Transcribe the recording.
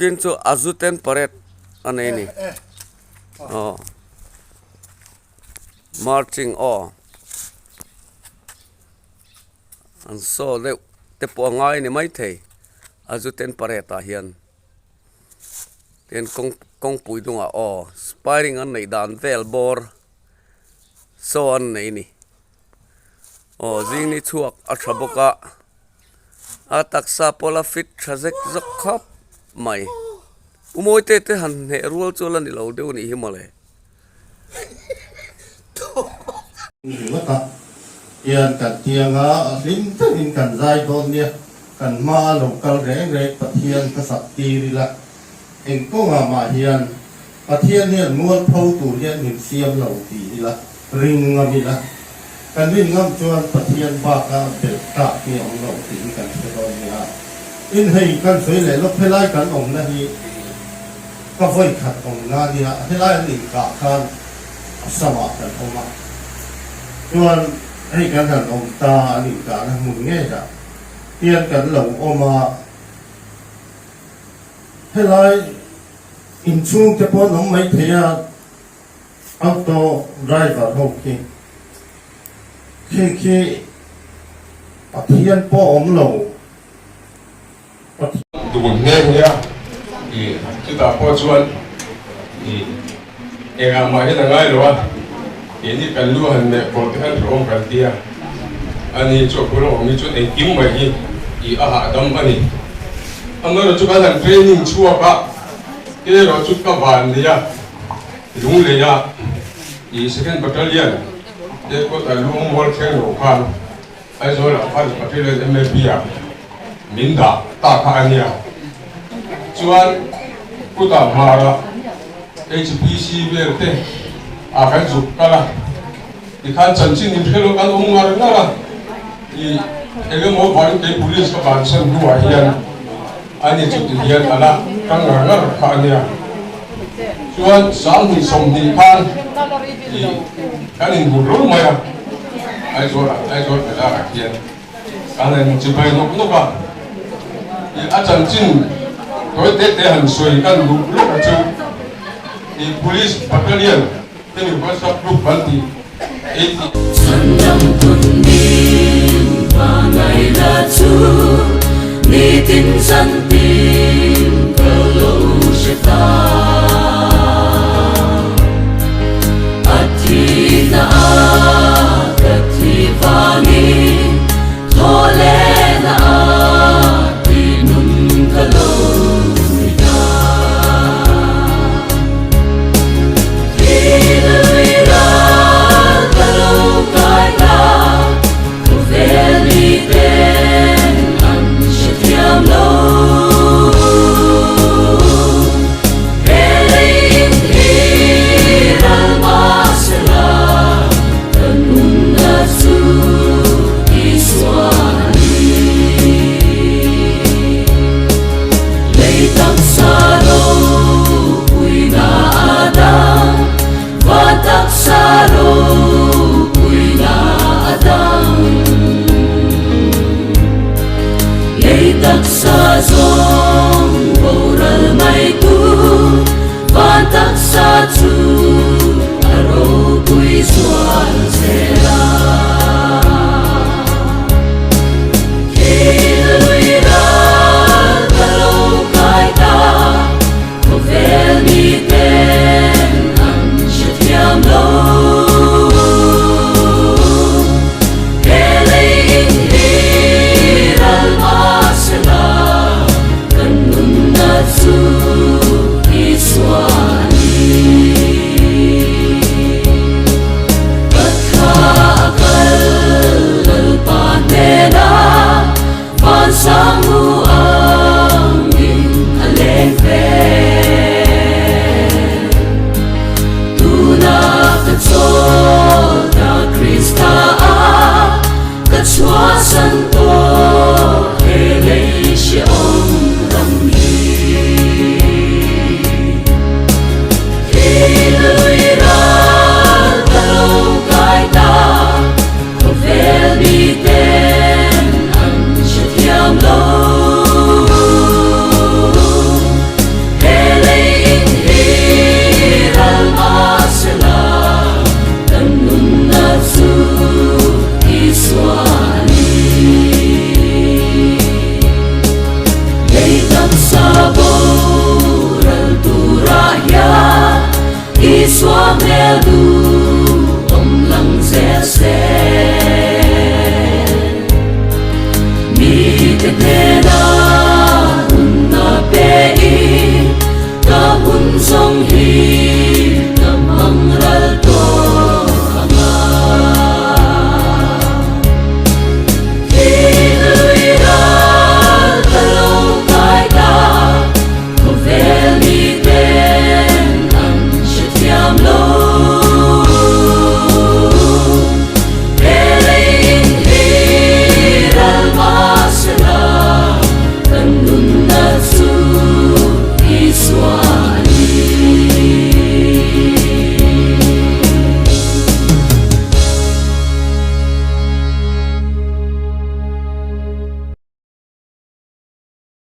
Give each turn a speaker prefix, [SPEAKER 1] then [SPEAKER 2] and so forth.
[SPEAKER 1] Tukin chu Azuten parade a nei a ni aw marching aw an saw deuh te pawh a ngai a ni maithei Azuten parade ah hian tin kawng kawngpui hnungah aw spiring an neih dan vel bawr saw an nei a ni aw zing ni chhuak a tha bawk a. A taksa pawh la fit tha zek zawk khawp mai. U Mawite te han hneh rual chu la ni lo deuh a nih hi mawle.
[SPEAKER 2] Ringawt a, hian kan tianga hlim takin kan zai dawn nia, kan hma a lo kal reng reng Pathian ka sak tir ila, eng kawngah mah hian Pathian hian mualpho tur hian min siam lo ti ila, ring ngam ila. Kan rin ngam chuan Pathian baka belh tlak hi a awm lo tih hi kan hre dawn nia. Tin hei kan sawi leh lawk helai kan awmna hi ka vawi khat awmna nia, helai an inkah khan Assam-ah kan awm a, chuan hei kan han awm ta an inkahna hmun ngeiah hian kan lo awm a, helai inchhung te pawh an awm maithei a. Auto driver ho khi khi khi Pathian pawh awm lo.
[SPEAKER 3] Dun nghe nghe a i chutah pawh chuan i engah mah hian a ngai lo a, keini kan lu han meh pawh te khan hrehawm kan ti a, ani chu a bula awm hi chuan engkim mai hi i a hahdam a ni. Amaherawhchu chu kan han training chhuak a, erawh chu ka van nei a. Lungleia i Second Battalion te kawta lungmual thleng lo khan Aizawl ah First Battalion MAP ah min dah ta kha a nia. Chuan kutah hmarah HPC vel te ah kan zuk kal a, tikhan chanchin in hre lo kan awm ngar ngar a, i engemaw vangin kei police ka bansan hnuah hian Ani chu ti hian a la kal ngar ngar kha a nia. Chuan 2020 khan i kan inhmu rul mai a, Aizawl-ah, Aizawl bazar-ah khian kan han inchibai nawk nawk a. I a chanchin tawi te te han sawi kan duh lawk a chu i Police Battalion te mi WhatsApp group kan tih 80.
[SPEAKER 4] Chhandam tun pa ngaihna chu nitin zantin ka lo hre ta. A thihna a ka thih vangin thaw lehna a tih nun ka lo ni ta. ka du.